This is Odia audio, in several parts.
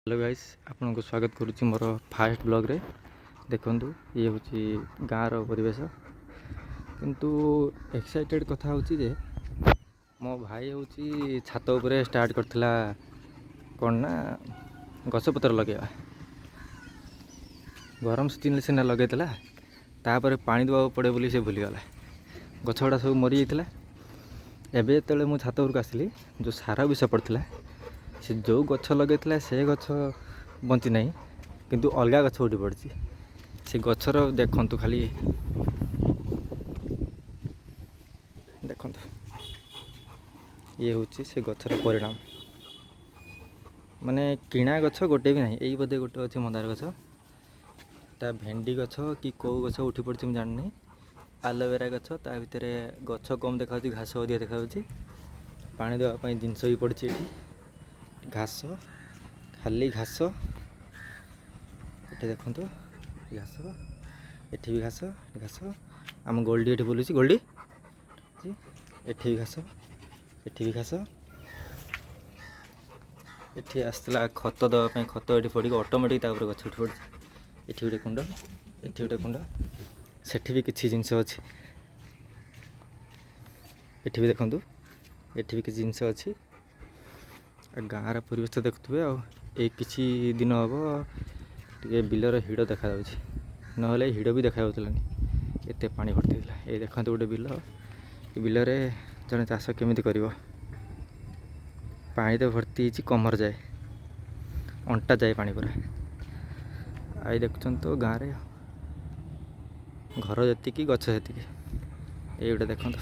ହ୍ୟାଲୋ ଗାଇସ୍, ଆପଣଙ୍କୁ ସ୍ୱାଗତ କରୁଛି ମୋର ଫାଷ୍ଟ ବ୍ଲଗ୍ରେ। ଦେଖନ୍ତୁ, ଇଏ ହେଉଛି ଗାଁର ପରିବେଶ। କିନ୍ତୁ ଏକ୍ସାଇଟେଡ଼ କଥା ହେଉଛି ଯେ ମୋ ଭାଇ ହେଉଛି ଛାତ ଉପରେ ଷ୍ଟାର୍ଟ କରିଥିଲା କ'ଣ ନା ଗଛପତ୍ର ଲଗାଇବା। ଗରମ ସିଜିନ୍ରେ ସିନା ଲଗାଇଥିଲା, ତାପରେ ପାଣି ଦେବାକୁ ପଡ଼େ ବୋଲି ସେ ଭୁଲିଗଲା। ଗଛ ଗୁଡ଼ା ସବୁ ମରିଯାଇଥିଲା। ଏବେ ଯେତେବେଳେ ମୁଁ ଛାତ ଉପରକୁ ଆସିଲି, ଯେଉଁ ସାର ବିଷ ପଡ଼ିଥିଲା, ସେ ଯେଉଁ ଗଛ ଲଗାଇଥିଲା ସେ ଗଛ ବଞ୍ଚି ନାହିଁ, କିନ୍ତୁ ଅଲଗା ଗଛ ଉଠି ପଡ଼ିଛି। ସେ ଗଛର ଦେଖନ୍ତୁ, ଖାଲି ଦେଖନ୍ତୁ, ଇଏ ହେଉଛି ସେ ଗଛର ପରିଣାମ। ମାନେ କିଣା ଗଛ ଗୋଟେ ବି ନାହିଁ। ଏଇ ବୋଧେ ଗୋଟେ ଅଛି ମନ୍ଦାର ଗଛ, ତା ଭେଣ୍ଡି ଗଛ କି କେଉଁ ଗଛ ଉଠି ପଡ଼ିଛି ମୁଁ ଜାଣିନି। ଆଲୋଭେରା ଗଛ, ତା ଭିତରେ ଗଛ କମ୍ ଦେଖାଯାଉଛି, ଘାସ ଅଧିକା ଦେଖାଯାଉଛି। ପାଣି ଦେବା ପାଇଁ ଜିନିଷ ବି ପଡ଼ିଛି ଏଠି। ଘାସ, ଖାଲି ଘାସ। ଏଠି ଦେଖନ୍ତୁ ଘାସ, ଏଠି ବି ଘାସ, ଘାସ। ଆମ ଗୋଲ୍ଡି ଏଠି ବୁଲୁଛି, ଗୋଲ୍ଡି। ଏଠି ବି ଘାସ, ଏଠି ବି ଘାସ। ଏଠି ଆସିଥିଲା ଖତ ଦେବା ପାଇଁ, ଖତ ଏଠି ପଡ଼ିକି ଅଟୋମେଟିକ୍ ତା ଉପରେ ଗଛ ଉଠି ପଡ଼ିଛି। ଏଠି ଗୋଟେ କୁଣ୍ଡ, ଏଠି ଗୋଟେ କୁଣ୍ଡ, ସେଠି ବି କିଛି ଜିନିଷ ଅଛି। ଏଠି ବି ଦେଖନ୍ତୁ, ଏଠି ବି କିଛି ଜିନିଷ ଅଛି। ଆଉ ଗାଁର ପରିବେଶ ଦେଖୁଥିବେ। ଆଉ ଏଇ କିଛି ଦିନ ହେବ ଟିକେ ବିଲର ହିଡ଼ ଦେଖାଯାଉଛି, ନହେଲେ ହିଡ଼ ବି ଦେଖାଯାଉଥିଲାନି, ଏତେ ପାଣି ଭର୍ତ୍ତି ହେଇଥିଲା। ଏଇ ଦେଖନ୍ତୁ ଗୋଟେ ବିଲ। ଏ ବିଲରେ ଜଣେ ଚାଷ କେମିତି କରିବ? ପାଣି ତ ଭର୍ତ୍ତି ହେଇଛି କମର ଯାଏ, ଅଣ୍ଟା ଯାଏ ପାଣି ପୁରା। ଆଉ ଏଇ ଦେଖୁଛନ୍ତି ତ, ଗାଁରେ ଘର ଯେତିକି ଗଛ ସେତିକି। ଏଇ ଗୋଟେ ଦେଖନ୍ତୁ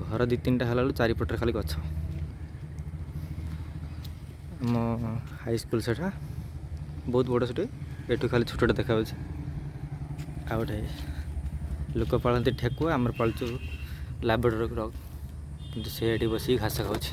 ଘର, ଦୁଇ ତିନିଟା ହେଲା ବେଳକୁ ଚାରିପଟରେ ଖାଲି ଗଛ। ଆମ ହାଇସ୍କୁଲ ସେଟା ବହୁତ ବଡ଼, ସେଠି ଏଠୁ ଖାଲି ଛୋଟଟା ଦେଖାଯାଉଛି। ଆଉ ଗୋଟେ ଲୋକ ପାଳନ୍ତି ଠେକୁଆ, ଆମର ପାଳୁଛୁ ଲାବ୍ରାଡୋର ଡଗ୍, କିନ୍ତୁ ସେ ଏଠି ବସିକି ଘାସ ଖାଉଛି।